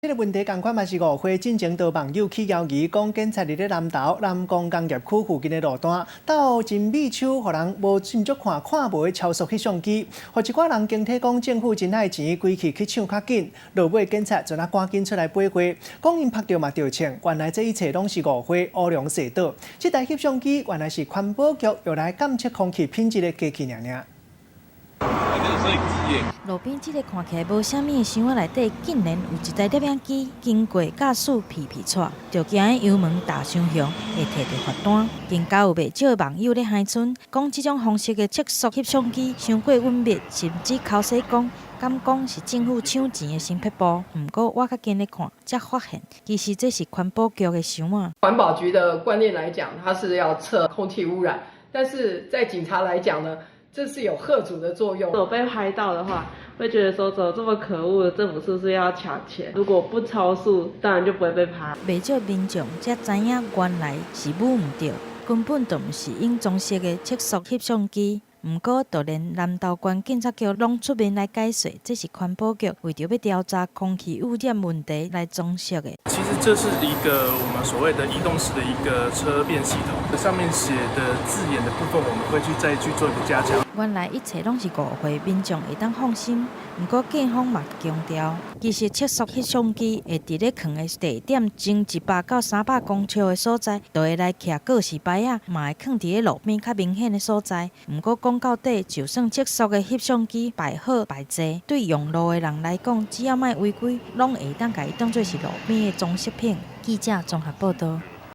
這个問題仝款嘛是誤會，進前就網友起交疑，講警察佇咧南投南光工業區附近的路段，鬥真美手，予人無斟酌看看無的超速翕相機，予一寡人驚體講政府真愛錢，規氣去搶較緊，落尾警察就那趕緊出來補貨，講𪜶拍著嘛著銃，原來這一切攏是誤會，烏龍踅倒。這台翕相機原來是環保局用來監測空氣品質的機器爾爾。路邊這个看起來無啥物的箱仔內底，竟然有一台攝影機，經過駕駛皮皮掣，就驚油門踏傷強，會提著罰單。更加有袂少的網友咧囍賰，講這種方式的測速翕相機傷過隱密，甚至剾洗講，敢講是政府搶錢的新撇步。毋過我較近咧看，才發現其實這是環保局的箱仔。環保局的觀念來講，它是要測空氣污染，但是在警察來講呢，這是有嚇阻的作用。如果被拍到的話，會覺得說怎麼這麼可惡，政府是不是要搶錢？如果不超速，當然就不會被拍。袂少民眾才知影，原來是舞毋著，根本就毋是用裝飾的測速翕相機。毋過，就連南投縣警察局攏出面來解說，這是環保局為著欲調查空氣污染問題來裝設的。其實這是一個我們所謂的移動式的一個車辨系統，上面寫的字眼的部分，我們會去再去做一個加強。原來一切攏是誤會，民眾會當放心。毋過警方嘛強調，其實測速翕相機會佇咧囥的地點前100到300公尺的所在，就會來徛告示牌仔，嘛會囥佇咧路邊較明顯的所在。毋過講到底，就算測速的翕相機擺好擺濟，對用路的人來講，只要莫違規，攏會當共伊當做是路邊的裝飾品。記者綜合報導。